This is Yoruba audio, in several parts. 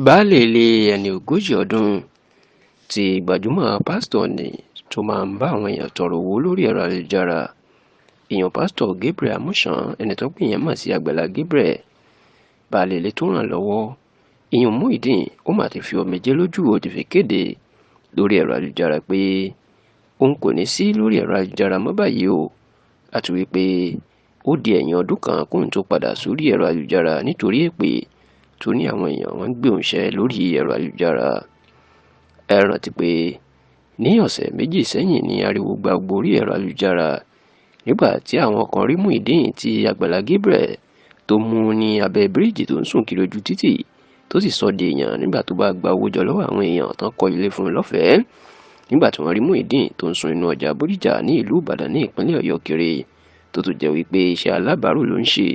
Baálé ilé ẹni ogójì ọdún tí gbajúmọ̀ pásítọ̀ ní tó máa ń bá àwọn èèyàn tọrọ owó lórí ẹ̀rọ ayélujára, èèyàn Pásítọ̀ Gabriel Amusan, ẹni tó pè yẹn mọ̀ sí Àgbàlá Gabriel, baálé ilé tó ràn lọ́wọ́, ìyẹn Muyideen, ó mà ti fi omijé lójú, ó ti fi kéde lórí ẹ̀rọ ayélujára pé òun kò ní sí lórí ẹ̀rọ ayélujára mọ́ báyìí o, àti wípé ó di ẹ̀yìn ọdún kan kóun tó padà sórí ẹ̀rọ ayélujára nítorí èpè tó ní àwọn èèyàn wọn ń gbé òun ṣẹ́ lórí ẹ̀rọ ayélujára. Ẹ rántí pé ní ọ̀sẹ̀ méjì sẹ́yìn ní ariwo gba gbogbo orí ẹ̀rọ ayélujára nígbà tí àwọn kan rí Muyideen tí Àgbàlá Gabriel tó mú ní abẹ́ bíríìjì tó ń sùn kiri ojú títì, tó sì sọ di èèyàn nígbà tó bá gba owó jọ lọ́wọ́ àwọn èèyàn tán kọ́ ilé fún un lọ́fẹ̀ẹ́. Nígbà tí wọ́n rí Muyideen tó ń sùn inú ọjà Bódìjà ní ìlú Ìbàdàn ní ìpínlẹ̀ Ọ̀yọ́ kiri, tó tún jẹ́ wípé iṣẹ́ alábàárù ló ń ṣe.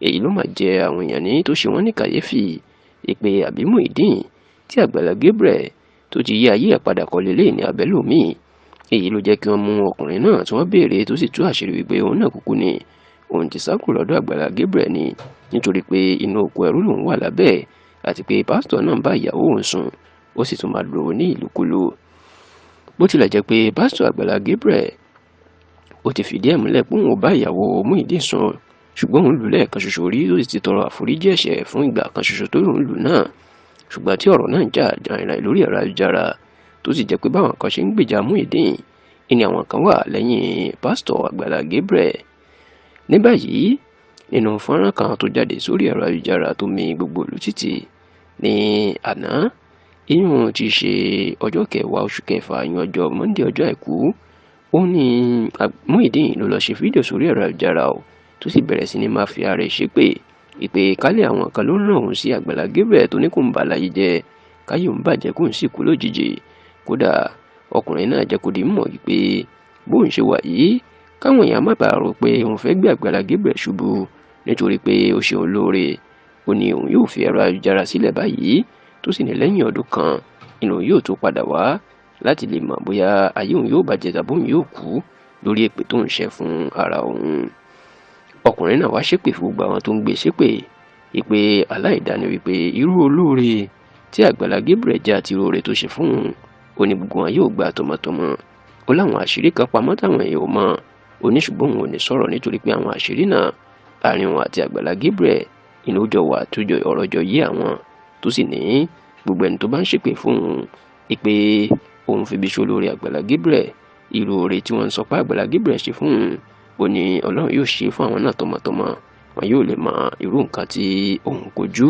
Èyí ló máa jẹ́ àwọn èèyàn ní tó ṣe wọ́n ní kàyéfì ìpè àbí Muyideen tí Àgbàlá Gabriel tó ti yí ayé ẹ̀ padà kọ́ lélẹ̀ ní abẹ́lòmíì. Èyí ló jẹ́ kí wọ́n mú ọkùnrin náà tí wọ́n béèrè, tó sì tú àṣírí wípé òun náà kúkú ni òun ti sá kúrò lọ́dọ̀ Àgbàlá Gabriel ni, nítorí pé inú oko ẹrú lòun wà lábẹ́, àti pé pásítọ̀ náà ń bá ìyàwó òun sùn, ó sì tún máa lò ó ní ìlòkulò. Bó tilẹ̀ jẹ́ pé pásítọ̀ Àgbàlá Gabriel ó ti fìdí ẹ̀ múlẹ̀ pé òun ò bá ìyàwó Muyideen sùn, ṣùgbọ́n òun lù lẹ́ẹ̀kan ṣoṣo rí, ó sì ti tọrọ àforíjì ẹ̀ṣẹ̀ fún ìgbà kan ṣoṣo tó lòun lù náà. Ṣùgbọ́n tí ọ̀rọ̀ náà ń jà rìnrìn lórí ẹ̀rọ ayélujára, tó sì jẹ́ pé báwọn kan ṣe ń gbèjà Muyideen ìní àwọn kan wà lẹ́yìn pásítọ̀ Àgbàlá Gabriel. Ní báyìí, nínú fọ́nrán kan tó jáde sórí ẹ̀rọ ayélujára tó mi gbogbo ìlú títì ní àná, ìyún ti ṣe ọjọ́ kẹwàá oṣù kẹfà, ìyún ọjọ́ Monday, ọjọ́ àìkú, ó ní Muyideen ló lọ ṣe fídíò sórí ẹ̀rọ ayélujára o, tó sì bẹ̀rẹ̀ sí ní máa fi ara ẹ̀ ṣépè ìpè kálẹ̀ àwọn kan ló ń ràn òun sí Àgbàlá Gabriel tó ní kó ń bà láyé jẹ́, káyé òun bàjẹ́, kóun sì kú lójijì. Kódà ọkùnrin náà jẹ́ kó di mọ̀ wípé bóun ṣe wà yìí, káwọn èèyàn má bàa rò pé òun fẹ́ gbé Àgbàlá Gabriel ṣubú nítorí pé ó ṣe òun lóore. Ó ní òun yóò fi ẹ̀rọ ayélujára sílẹ̀ báyìí, tó sì ní lẹ́yìn ọdún kan inú yóò tó padà wá láti lè mọ̀ bóyá ayé òun yóò bàjẹ́ tàbí òun yóò kú lórí èpè tó ń ṣe fún ara òun. Ọkùnrin náà wá ṣépè fún gbogbo àwọn tó ń gbé ṣépè ìpè aláìdáni wípé irú olóore tí Àgbàlá Gabriel jẹ́ àti irú oore tó ṣe fún òun, ó ní gbogbo wọn yóò gbà tọmọtọmọ. Ó láwọn àṣírí kan pamọ́ táwọn èèyàn ò mọ̀, ó ní ṣùgbọ́n òun ò ní sọ̀rọ̀ nítorí pé àwọn àṣírí náà àárín òun àti Àgbàlá Gabriel inú jọ wà tó jọ ọ̀rọ̀ jọ yé àwọn, tó sì ní gbogbo ẹni tó bá ń ṣépè fún òun ìpè òun fi bí ṣolóore Àgbàlá Gabriel, irú oore tí wọ́n ń sọ pé Àgbàlá Gabriel ṣe fún òun, ó ní Ọlọ́run yóò ṣe fún àwọn náà tọmọtọmọ, wọn yóò lè mọ irú nǹkan tí òun kojú.